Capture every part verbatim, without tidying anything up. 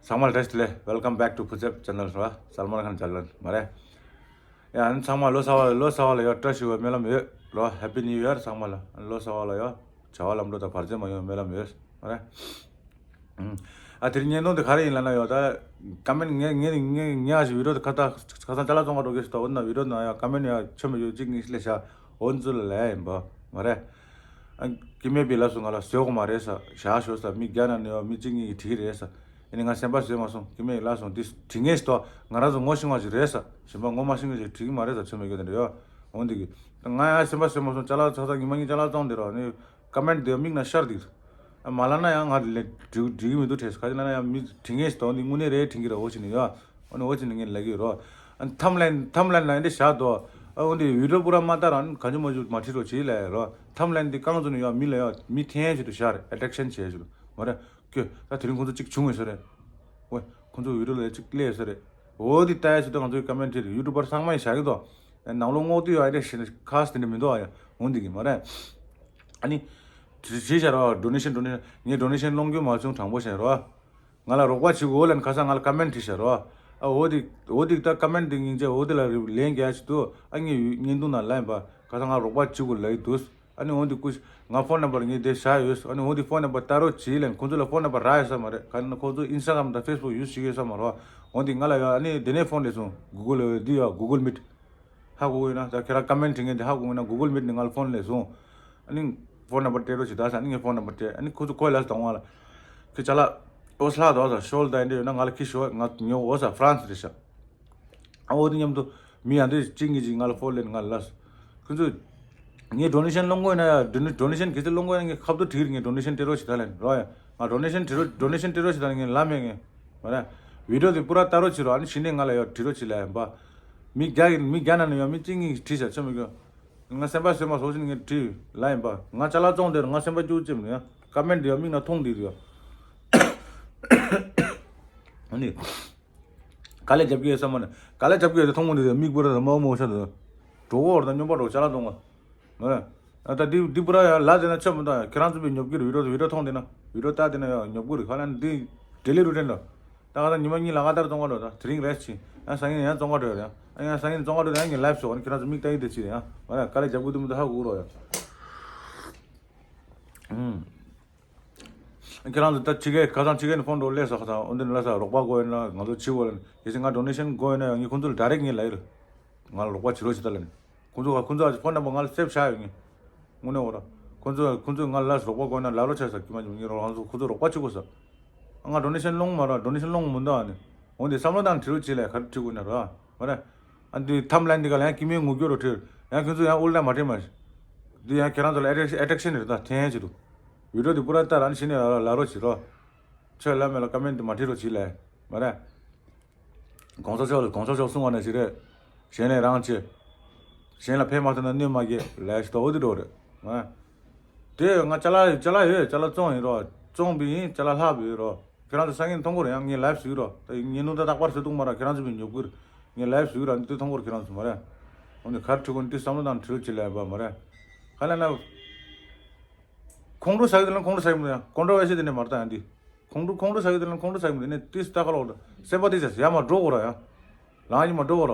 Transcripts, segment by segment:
ཚང་མ་ལ་བཀྲ་ཤིས་བདེ་ལེགས། Welcome back to Phuzep channel ར། Salman Khan Jaglan མ་རེད། ཡ་ཨ་ནི་ཚང་མ་ལོ་གསར་པ་ལོ་གསར་པ་ལ་ཡ་བཀྲ་ཤིས་པའི་སྨོན་ལམ་ཡོད་ར། Happy New Year ཚང་མ་ལ། ཨ་ནི་ལོ་གསར་པ་ལ་ཡ་བྱ་བ་ལམ་འགྲོ་དང་བར་ཆད་མ་ཡོང་བའི་སྨོན་ལམ་ཡོད་མ་རེད། ཨ་དེ་རིང་བརྙན་ཐུང་དེ་ག་རེ་ཡིན་ལབ་ན་ཡོད་ད། ཀ་མེན་ངས་ངས་ངས་ངས་ཨ་ཞིག་བི་ཌི་ཡོ་དེ་ཁ་ད་ཁ་སང་ཅ་ལག་བཙོང་ག་འགྲོ་གི་ཞིག་ད། འོ་ན་བི་ཌི་ཡོ་ནང་ཡ་ཀ་མེན་ཡ་ཆོ་མེ་ཡོད་གཅིག་གཉིས་སླེབས་ཤག་འོ་ཚོ་ལ་ལས་ཡིན་པ་མ་རེད། ཨ་ཀི་མེ་པི་ལ་སུ་ང་ལ་བཟོས་གོ་མ་རེད་ས། བཞག་ཤོག་ས། མི་རྒྱ་ནག་ནས་ཡོད་མི་གཅིག་གཉིས་ཀྱིས་བྲིས་རེད་ས། ཨ་ནི་ང་སེམས་པ་བཟོས་མ་སོང་། ཀི་མེ་ལ་སོང་འདི་བྲིས་ངེས་ཤིག་ད། ང་རང་ཚོ་ངོ་ཤེས་པ་ཞིག་རེད་ས། གཞན་པ་ངོ་མ་ཤེས་མཁན་ཞིག་བྲིས་གི་མ་རེད་ས། ཆོ་མེ་ཡོད་དེ་འདྲ་ཡོད། འོ་འདི་གི་ང་ཡང་སེམས་པ་བཟོས་མ་སོང་། ཅ་ལག་ཚ་ཚ་ཉི་མ་གཉིས་ཅ་ལག་བཙོང་དེ་ར་ནི། ཀ་མེན་དེ་མིག་ན་ཤར་འདུག་ཨ་མ་ལབ་ན་ཡང་ང་ལས་འགྲིག་འགྲིག་གི་མི་འདུག་དྲན་སོང་། ག་ཅི་ལབ་ན་ཡང་མི་དྲི་ངེས་ཤིག་དང་འདི་དངོས་གནས་རེད་དྲན་གི་ར། འོ་ཅི་ནི་ཡོད། འོ་ནི་འོ་ཅི་ནི་ངས་ལབ་གི་ཡོད་རོ། ཨ་ཐམ་ལན་ཐམ་ལན་ལ་འདི་བཞག་དོ། ཨ་འོ་འདི་བི་ཌི་ཡོ་པུ་ར་མ་ལྟ་རང་གང་ཅི་མ་ཅུ་མ་ཁྲིད་རོགས་བྱེད་ལབ་རོ། ཐམ་ལན་འདི་རྐང་བཙུགས་ནས་ཡོད་མི་ལ་ཡོད་མི་འཐེན་བྱེད་དུ་བཞག་རེད། ཨེ་ཊེག་ཤན་བྱེད་བྱེད་དུ་མ་རེད། ཀྱོ་ད་དེ་རིང་ཁོང་ཚོ་གཅིག་བྱུང་ངེས་ས་རེད། ཝེ་ཁོང་ཚོ་བི་ཌི་ཡོ་ལ་གཅིག་སླེབས་ས་རེད། འོ་འདི་ལྟ་ཡ་ཞིག་ད་ང་ཚོའི་ཀ་མེན་ཊི་རེད། ཡུ་ཊུབ་པར་ཚང་མ་ཡི་བཞག་གི་དོ། ནང་ལོགས་སྔོག་དུས་ཡོད་ཨེ་ཊེག་ཤན་ཁ་སི་དེ་འདྲ་མི་འདུག་ཨ་ཡ། འོ་འདི་གི་མ་རེད། ཨ་ནི། བྲིས་བྲིས་བཞག་རོགས། ཌོ་ནེ་ཤན་ཌོ་ནེ་ཤན། ངས་ཌོ་ནེ་ཤན་སློང་རྒྱུ་མ་བྱུང་དྲང་པོ་བཤད་རོགས། ང་ལ་རོགས་པ་བྱེད་དགོས་ལབ་ནས་ཁ་སང་ང་ལ་ཀ་མེན་ཊི་བྲིས་བཞག་རོགས། ཨ་འོ་དེ་འོ་དེ་ད་ཀ་མེན་ཊི་དེ་སྙིང་རྗེ། འོ་དེ་ལ་ལན་རྒྱག་ཡ་ཞིག་འདུག་ཨ་ངས་ཡུ་བརྙན་ཐུང་ནང་ལབ་ཡིན་པ། ཁ་སང་ང་རོགས་པ་བྱེད་དགོས་ལབ་ཡི་འདུག་ཨ་ནི་འོ་དེ་སྐུ་ང་ཕོན་ནམ་བར་ངས་དེ་བཞག་ཡོད། ཨ་ནི་འོ་དེ་ཕོན་ནམ་བར་ལྟ་རོགས་བྱེད་ལབ་ནས་ཁོང་ཚོ་ལ་ཕོན་ནམ་བར་རག་ཡོད་ས་མ་རེད། ག་ནི་ཁོང་ཚོ་ཨིན་སི་ཊ་གྷ་རམ་དང་ཕེ་སི་བུག་ཡུ་སི་བྱེད་ཀྱི་ཡོད་ས་མ་རེད། འོ་དེ་ང་ལ་ཡ་ཨ་ནི་དེ་ནས་ཕོན་སླེབས་སོང་། གུ་གུལ་འདི་ཡ་གུ་གུལ་མིཊ། ཧ་གོ་གི་ཡོད་ན། ད་ཁྱེད་རང་ཀ་མེན་ཊི་བྲིས་མཁན་དེ་ཧ་གོ་གི་ཡོད་ན། གུ་གུལ་མིཊ་ནས་ང་ལ་ཕོན་སླེབས་སོང་། ཨ་ནི་ཕོན་ནམ་བར་སྤྲད་རོགས་བྱེད་ད་ཟེར། ཨ་ནི་ངས་ཕོན་ནམ་བར་སྤྲད། ཨ་ནི་ཁོ་ཚོ་ཁོ་ལ་དང་བ་ལ་ཁྱེད་ཅ་ལག་ཨོ་སི་ལྷག་དོ་ཟེར། ཤོལ་ད་འདྲ་ཡོད་ན་ང་ལ་ཁྱེར་ཤོག་ང་ཉོ་འོ་ཟེར། ཧྥ་རན་སི་རེད་ཤག་ཨ་འོ་དེ་མཉམ་དུ་མི་ཡང་དེ་གཅིག་གཉིས་ཀྱིས་ང་ལ་ཕོན་སླེབས། ང་ལ་ལབ་སོང་། ཁོ་ཚོས་ངས་ཌོ་ནེ་ཤན་སློང་དགོས་ན་ཡ། ཌོ་ནེ་ཌོ་ནེ་ཤན་གལ་སྲིད་སློང་དགོས་ན་ངས་ཁ་ཐུག་བྲིས་རེད། ངས་ཌོ་ནེ་ཤན་སྤྲད་རོགས་བྱེད་ད་ལབ་ནས་རོགས་ཡ། ང་ཌོ་ནེ་ཤན་བྲིས་རོགས། ཌོ་ནེ་ཤན་སྤྲད་རོགས་བྱེད་ད་ལབ་ངས་ལབ་མེད་ངས། མ་རེད། བི་ཌི་ཡོ་དེ་པུ་ར་ལྟ་རོགས་བྱེད་རོགས། ཨ་ནི་གཞི་ནས་ང་ལ་ཡ་བྲིས་རོགས་བྱེད་ལབ་ཡིན་པ། མི་རྒྱ་གི་མི་རྒྱ་ནང་ནས་ཡང་མི་གཅིག་གཉིས་བྲིས་བཞག་ཆོ་མེད་ཀྱོ། ང་སེམས་པ་བཟོས་མ་སོང་ཞིག་ངས་བྲིས་ལབ་ཡིན་པ། ང་ཅ་ལག་བཙོང་དེར་ང་སེམས་པ་སྐྱོ་ཅིག་མིན་ཡ། ཀ་མེན་ཊི་ཡ་མིག་ན་མཐོང་དེ་རེད་ཡ། ཨ་ནི། ག་ལེ་རྒྱབ་ཀྱི་ཡོད་ས་མ་ནི། ག་ལེ་རྒྱབ་ཀྱི་ཡོད་དེ་མཐོང་མོ་དེ་མིག་པུ་ར་དང་མ་མོ་ཤ་དང་། གྲོགས་པོ་བར་དང་སྨྱོན་པ་འགྲོ་ཅ་ལག་བཙོང་ག་མ་རེད། ཨ་ད་འདི་འདི་པུ་ར་ཡ་ལ་དེ་ན་ཆོ་མི་འདུག་ཁྱེད་རང་ཚོ་བི་ཉོབ་ཀྱི་རེད། བི་ཌི་ཡོ་བི་ཌི་ཡོ་མཐོང་དེ་ན་བི་ཌི་ཡོ་ལྟ་དེ་ན་ཡ་ཉོབ་ཀྱི་རེད། ཁ་ལན་འདི་ཌེ་ལི་རུ་ཊིན་འགྲོ། ད་ག་ད་ཉི་མ་གཉིས་ལ་ག་ལྟར་བཙོང་ག་འགྲོ། ད་དེ་རིང་རེས་ཆེ་ཡང་སང་ཉིན་ཡང་བཙོང་ག་འགྲོ་ཡ། ཡང་སང་ཉིན་བཙོང་ག་འགྲོ་ཡ། ངས་ལའིབ་ཞོག་ཁྱེད་རང་ཚོ་མིག་ལྟ་ཡི་དེ་ཆེ་ཡ། མ་རེད། ག་ལེ་རྒྱབ་ཀྱི་འདུག་མི་འདུག་ཧ་གོ་རོགས་ཡ། ཨུམ། ཁྱེད་རང་ཚོ་ད་ཕྱི་རྒྱལ་ཁ་སང་ཕྱི་རྒྱལ་ནས་ཕོན་འགྲོ་སླེབས་སོང་ཁ་སང་། འོ་འདི་ནས་ལ་ས་རོགས་པ་དགོས་ཡོད་ན་ང་ཚོ་ཕྱི་དགོས་ལ་ནི། གལ་སྲིད་ང་ཌོ་ནེ་ཤན་དགོས་ཡོད་ན་ཡང་ངས་ཁོང་ཚོ་ལ་ཌའི་རེག་ངས་ལབ་ཡོད། ང་ལ་རོགས་པ་བྱེད་རོགས་བྱེད་ད་ལ་ནི། ཁོང་ཚོ་ཁོང་ཚོ་ཨ་ཕོན་ནམ་བར་ང་ལ་སེབ་བྱས་ཡོད་ངས། དངོས་གནས་འོ་ར། ཁོང་ཚོ་ཁོང་ཚོས་ང་ལ་རོགས་པ་དགོས་ན་ལབ་རོགས་བྱས་ས། ཀྱི་མ་ཀྱི་ངས་རང་ཚོ་ཁོང་ཚོ་རོགས་པ་བྱེད་དགོས་ས། ང་ཌོ་ནེ་ཤན་སློང་མ་ར། ཌོ་ནེ་ཤན་སློང་མི་འདུག་ཨ་ནི། འོ་འདི་བསམ་བློ་བཏང་བྲིས་རོགས་བྱེད་ལ་ག་རེ་བྲིས་དགོས་ན་ར། མ་རེད། ཨ་འདི་ཐམ་ལན་འདི་ག་ལ་ཡང་ཀི་མའི་ངུ་སྐྱོ་རུ་བྲིས། ཡང་ཁྱོད་ཚོ་ཡང་ཨུལ་ན་མ་བྲིས་མ་རེད། འདི་ཡང་ཁྱེད་རང་ཚོ་ལ་ཨེ་ཊེག་ཤན་རེད་ད་འཐེན་བྱེད་དུ། བི་ཌི་ཡོ་འདི་པུ་ར་ལྟ་ར་ནི་ཕྱི་ནས་ལ་ལ་རོགས་བྱེད་རོགས། ཆོས་ལ་མེད་ལ་ཀ་མེན་འདི་མ་བྲིས་རོགས་བྱེད་ལ། མ་རེད། གོང་ས་མཆོག་ལ་གོང་ས་མཆོག་གསུང་བ་ནང་བཞིན་རེད། གཞན་ལས་རང་བྱེད། གཞན་ལ་ཕན་མ་ཐོགས་ན་གནོད་མ་སྐྱེལ་ལས་ཞིག་ཏོག་འོ་དེ་འགྲོ་རེད། ང་། དེ་ང་ཅ་ལག་ཅ་ལག་ཡོད། ཅ་ལག་བཙོང་ཡིན་རོགས། བཙོང་པ་ཡིན། ཅ་ལག་ལྷག་པ་ཡོད་རོགས། ཁྱེད་རང་ཚོ་སང་ཉིན་མཐོང་གི་རེད། ཡང་ངས་ལའིབ་བཟོས་རོགས། ད་ངས་ནུ་ད་རྟག་པར་བཟོས་འདུག་མ་ར། ཁྱེད་རང་ཚོ་བི་ཉོབ་ཀྱི་རེད། ངས་ལའིབ་བཟོས་རོགས། འདི་མཐོང་གི་རེད་ཁྱེད་རང་ཚོ་མ་རེད། འོ་ནི་ག་རེ་བྲིས་དགོས་ནི་འདི་བསམ་བློ་བཏང་བྲིས་རོགས་བྱེད་ལ་ཡིན་པ་མ་རེད། ག་ལ་ན། ཁོང་ཁྲོ་ཟ་གི་དེ་ལ་ཁོང་ཁྲོ་ཟ་གི་མི་འདུག་ཡང་ཀོན་ཊོ་བར་སི་དེ་ནས་མར་བཏང་ཡང་འདི། ཁོང་ཁྲོ་ཁོང་ཁྲོ་ཟ་གི་དེ་ལ་ཁོང་ཁྲོ་ཟ་གི་མི་འདུག་ནས་ཏིས་ལྟ་ཁ་ལོག་ད་སེམས་པ་ཏིས་ཟ་ཡ་མ་འགྲོ་གོ་ར་ཡང་། ལང་ཡི་མ་འགྲོ་གོ་ར།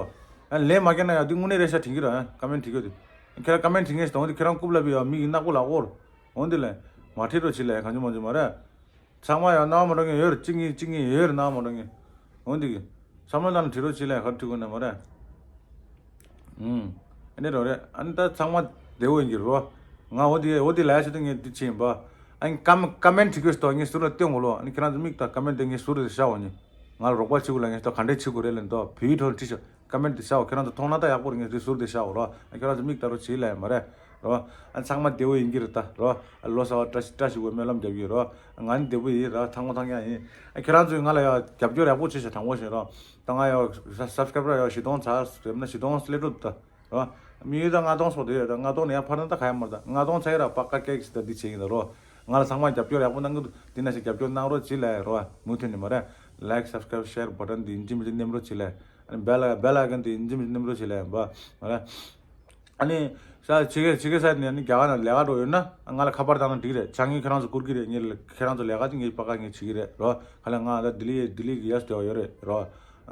ཡང་ལན་མ་སྐྱེལ་ན་ཡང་འདི་དངོས་གནས་རེད་ཤག་དྲན་གི་ར་ཡང་ཀ་མེན་ཊི་བྲིས་གི་ཡོད་དེ། ཁྱེད་རང་ཀ་མེན་ཊི་བྲིས་ངེས་སྟོང་འདི་ཁྱེད་རང་རྐུབ་ལ་བི་ཡ་མིག་གི་ནག་པོ་ལ་ཨོར། འོན་འདི་ལས། མ་བྲིས་རོགས་བྱེད་ལས་གང་བྱུང་མ་བྱུང་མ་རེད། ཚང་མ་ཡང་གནང་མ་འགྲོ་ངེས་ཡོད་རེད། གཅིག་གཉིས་གཅིག་གཉིས་ཡོད་རེད་གནང་མ་འགྲོ་ངེས། འོན་འདི་གི། བསམ་བློ་བཏང་ནས་བྲིས་རོགས་བྱེད་ལས་ག་རེ་བྲིས་དགོས་ན་མ་རེད། ཨུམ། ཨ་ནི་རོ་རེད། ཨ་ནི་ད་ཚང་མ་བདེ་བོ་ཡིན་གྱི་རོ། ང་འོ་དེ་འོ་དེ་ལས་ཤི་ཏུ་ངས་འདི་བྱེད་ཡིན་པ། ཨ་ནི་ཀམ་ཀ་མེན་ཊི་བྲིས་དགོས་སྟོ་ངས་ཟུར་ལ་སྟོན་དགོས་ལོ། ཨ་ནི་ཁྱེད་རང་ཚོ་མིག་ལྟ་ཀ་མེན་ཊི་དེ་ངས་ཟུར་དུ་བཞག་འོ་ནི། ང་ལ་རོགས་པ་བྱེད་དགོས་ལ་ངས་ད་ག་འདྲས་བྱེད་དགོས་རེད་ལ་འདོ་བོད་ཡིག་ཐོག་བྲིས་ཤག་ཀ་མེན་ཊི་དེ་བཞག་འོ། ཁྱེད་རང་ཚོ་མཐོང་ན་ད་ཡག་པོ་རེད། ངས་འདི་ཟུར་དུ་བཞག་འོ་རོ། ཨ་ཁྱེད་རང་ཚོ་མིག་ལྟ་རོགས་བྱེད་ལ་ཡ་མ་རེད། རོ། ཨ་ཚང་མ་བདེ་བོ་ཡིན་གྱི་རེད་ད་རོ། ཨ་ལོ་གསར་པ་བཀྲ་ཤིས་བཀྲ་ཤིས་པའི་སྨོན་ལམ་རྒྱབ་ཀྱི་རོ། ཨ་ང་ནི་བདེ་པོ་ཡིན་ར། ཐང་མོ་ཐང་ཡ་ཡིན། ཨ་ཁྱེད་རང་ཚོས་ང་ལ་ཡ་རྒྱབ་སྐྱོར་ཡག་པོ་བྱེད་ཤག་དྲང་པོ་བཤད་རོ། ད་ང་ཡ་སབ་སི་ཀ་རའེ་བར་ཡ་བཞི་སྟོང་ཚར་རེད་ན་བཞི་སྟོང་སླེབས་འགྲོ་འདུག་ད་རོ། མི་ཡུལ་ད་ལྔ་སྟོང་སོགས་དེ་ཡོད་ད། ལྔ་སྟོང་ནས་ཡང་འཕར་ན་ད་ག་ཡ་མ་རེད་ད། ལྔ་སྟོང་ཚར་ཡ་ར་པ་ཀ་ཀེག་ཞིག་ད་འདི་བྱེད་ཀྱི་ད་རོ། ང་ལ་ཚང་མ་རྒྱབ་སྐྱོར་ཡག་པོ་གནང་གི་འདུག་འདི་ན་ཞིག་རྒྱབ་སྐྱོར་གནང་རོགས་བྱེད་ལ་ཡ་རོ། མུ་མཐུད་ནས་མ་རེད། ལའིཀ་སབ་སི་ཀ་རའེ་བར་ཤེར་བ་ཊན་འདི་ཡིན་གཅིག་མིན་གཅིག་མནན་རོགས་བྱེད་ལ་ཡ། ཨ་ནི་བེལ་ཨ་བེལ་ཨའི་ཀོན་དེ་ཡིན་གཅིག་མིན་གཅིག་མནན་རོགས་བྱེད་ལ་ཡ་འབའ་མ་རེད། ཨ་ནི་ས་ཕྱི་རྒྱལ་ཕྱི་རྒྱལ་ས་ནས་ཨ་ནི་རྒྱ་གར་ནང་ལས་ཀ་འགྲོ་ཡོད་ན་ང་ལ་ཁ་པར་བཏང་ན་འགྲིག་རེད། ཆ་ངས་ཁྱེད་རང་ཚོ་བསྐུར་གི་རེད། ངས་ཁྱེད་རང་ཚོ་ལས་ཀ་ཅིག་ངས་པ་ཀ་ངས་བྱེད་ཀྱི་རེད་རོ། ག་ལ་ང་ད་ལྡི་ལི་ལྡི་ལི་གི་ཡ་ཟེར་བ་ཡོད་རེད་རོ།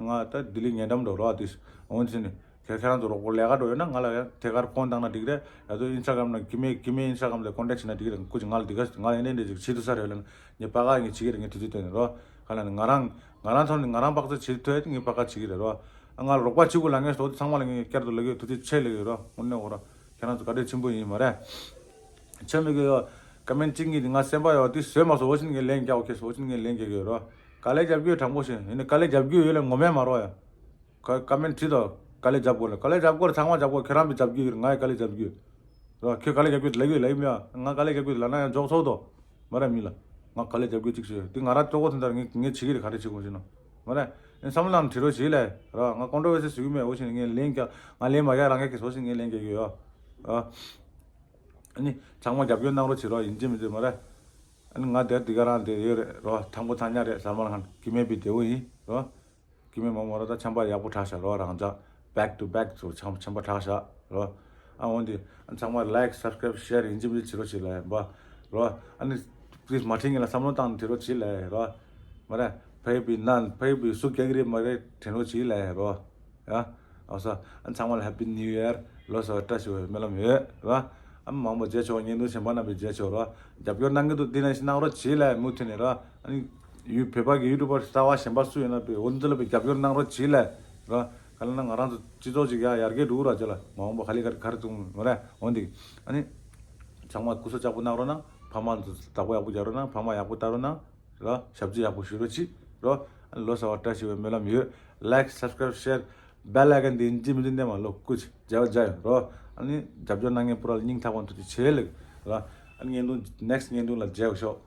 ང་ད་ལྡི་ལི་ཉེ་འགྲམ་འགྲོ་རོ། ཨ་དེ་འོན་ཏེ་ནི་ཁྱེད་ཁྱེད་རང་ཚོ་རོགས་པ་ལས་ཀ་འགྲོ་ཡོད་ན་ང་ལ་ཡ་ཐད་ཀར་ཕོན་བཏང་ན་འགྲིག་རེད། ཡ་ཚོ་ཨིན་སི་ཊ་གྷ་རམ་ནང་ཀི་མེ་ཀི་མེ་ཨིན་སི་ཊ་གྷ་རམ་ལ་ཀོན་ཊེག་བྱེད་ན་འགྲིག་རེད། སྐུ་མཁྱེན་ང་ལ་འདི་ག་ང་ལ་ཡ་འདི་འདྲ་ཅིག་བྱེད་ཐུབ་ས་རེད་ལབ་ན་ངས་པ་ཀ་ངས་བྱེད་ཀྱི་རེད། ངས་དུས་ཚོད་བཏོན་ནས་རོ། ག་ལ་ནི་ང་རང་ང་རང་ཐོག་ནས་ང་རང་པ་ཀ་ཚོད་བྱེད་ཐུབ་ཡ་དེ་ངས་པ་ཀ་བྱེད་ཀྱི་རེད་རོ། ཨ་ང་ལ་རོགས་པ་བྱེད་དགོས་ལབ་མཁན་སོགས་ཚང་མ་ལ་ངས་བསྐྱར་དུ་ལབ་ཀྱི་ཡོད། ཐུགས་རྗེ་ཆེ་ལབ་ཀྱི་ཡོད་རོ། དངོས་གནས་འོ་རོ། ཁྱེད་རང་ཚོ་བཀའ་དྲིན་ཆེན་པོ་ཡིན་མ་རེད། ཆེ་མི་དགོས་ཡོད། ཀ་མེན་གཅིག་གཉིས་དེ་ང་སེམས་པ་ཡོད་དེ་བཟོས་མ་སོང་། འོ་ཕྱིན་ངས་ལན་རྒྱག་ཨོ་ཁེ་སོ་འོ་ཕྱིན་ངས་ལན་རྒྱག་གི་ཡོད་རོ། དཀའ་ལས་རྒྱབ་རྒྱུ་དྲང་པོ་བཤད་ཡིན་ན་དཀའ་ལས་རྒྱབ་རྒྱུ་ཡོད་ལ་ངོ་མས་མ་རོ་ཡ། ཀ་ཀ་མེན་བྲིས་དོ། དཀའ་ལས་རྒྱབ་དགོས་ལ་དཀའ་ལས་རྒྱབ་དགོས་ཚང་མ་རྒྱབ་དགོས། ཁྱེད་རང་བི་རྒྱབ་རྒྱུ་ཡོད་ང་ཡི་དཀའ་ལས་རྒྱབ་རྒྱུ་ཡོད་རོ། ཁྱོད་དཀའ་ལས་རྒྱབ་རྒྱུ་ལབ་ཡོད་ལབ་ཡོད་མ་ཡ། ང་དཀའ་ལས་རྒྱབ་རྒྱུ་ལབ་ན་ཡང་འཇོག་ཚོགས་དོ། མ་རེད་མི་ལ། ང་དཀའ་ལས་རྒྱབ་རྒྱུ་གཅིག་བྱོས་དེ་ང་རང་གཙོ་བོ་དེ་འདྲ་ངས་ངས་བྱེད་ཀྱི་རེད། ག་རེ་བྱེད་དགོས་ཞེ་ན། མ་རེད། ཨེ་བསམ་བློ་ནང་བྲིས་རོགས་བྱེད་ལས་རོ། ང་ཀོན་ཊོ་བར་སི་བཟོ་གི་མེད། འོ་ཕྱིན་ངས་ལན་རྒྱག་ང་ལན་མ་རྒྱག་རང་རྒྱག་གི་སོ་ཕྱིན་ངས་ལན་རྒྱག་གི་ཡོད་རོ། ཨ་ནི་ཚང་མ་རྒྱབ་སྐྱོར་གནང་རོགས་བྱེད་རོགས། ཡིན་གཅིག་མིན་གཅིག་མ་རེད། ཨ་ནི་ང་དེར་འདི་ག་རང་དེ་ཡོད་རེད་རོ། ཐང་པོ་ཐང་ཉ་རེད། ཟར་མ་ལ་ཁང་གི་མེད་པའི་དེ་བོ་ཡིན་རོ། ཀི་མེ་མ་མོ་ར་ད་ཆམ་པ་ཡག་པོ་གྲགས་ཤག་རོ། རང་ཅག་back to back ཚོ་ཆམ་ཆམ་པ་གྲགས་ཤག་རོ། ཨ་འོན་ཏེ་ཚང་མ་like subscribe share ཡིན་གཅིག་མིན་གཅིག་བྱེད་རོགས་བྱེད་ལ་ཡིན་པ་རོ། ཨ་ནི་please མ་དྲན་ངེས་ལ་བསམ་བློ་བཏང་ནས་བྲིས་རོགས་བྱེད་ལ་ཡིན་རོ། མ་རེད། ཕ་ཡི་བི་ནན་ཕ་ཡི་བི་སུ་རྒྱག་གི་རེད་མ་རེད་དྲན་རོགས་བྱེད་ལ་ཡིན་རོ། ཡ། ཨོ་སོ། ཨ་ཚང་མ་ལ་happy new year ལོ་གསར་བཀྲ་ཤིས་པའི་སྨོན་ལམ་ཡོད་རོ། ཨ་མང་པོ་མཇལ་ཆོག་བརྙན་ཐུང་གཞན་པ་རྣམ་པས་མཇལ་ཆོག་རོ། རྒྱབ་སྐྱོར་གནང་གི་འདུག་འདི་ནང་བཞིན་གནང་རོགས་བྱེད་ལ་མུ་མཐུད་ནས་རོ། ཨ་ནི། ཡུལ་བོད་པ་གི་ཡུ་ཊུབ་པར་གསར་བ་གཞན་པ་སུ་ཡོད་ན་པའི་འོ་འདི་ལ་པའི་རྒྱབ་སྐྱོར་གནང་རོགས་བྱེད་ལ། རོ། ག་ལ་ན་ང་རང་ཚོ་སྤྱི་ཚོགས་ཅིག་ཡ་ཡར་རྒྱས་འགྲོ་གི་ར་ཅེ་ལ་མ་འོངས་པ་ག་ལེ་ག་རེ་ག་རེ་ཐུང་མ་རེད་འོ་འདི། ཨ་ནི། ཚང་མ་སྐུ་གཟུགས་ལྕགས་པོ་གནང་རོགས་གནང་། ཕ་མ་ཚོ་བདག་པོ་ཡག་པོ་རྒྱག་རོགས་གནང་། ཕ་མ་ཡག་པོ་ལྟ་རོགས་གནང་། རོ། ཞབས་ཕྱི་ཡག་པོ་ཞུ་རོགས་གྱིས། རོ། ཨ་ནི་ལོ་གསར་བ་བཀྲ་ཤིས་པའི་སྨོན་ལམ་ཡོད། like subscribe share bell icon དེ་འཇིམ་འཇིམ་ནས་མ་ལོ་སྐུ་མཁྱེན་མཇལ་བ་མཇལ་ཡོང་། རོ། ཨ་ནི་རྒྱབ་སྐྱོར་གནང་མཁན་པུ་ར་ལ་སྙིང་ཐག་པ་ནས་ཐུགས་རྗེ་ཆེ་ལེགས། རོ། ཨ་ནི་བརྙན་ཐུང་next བརྙན་ཐུང་ལ་མཇལ་ཤོག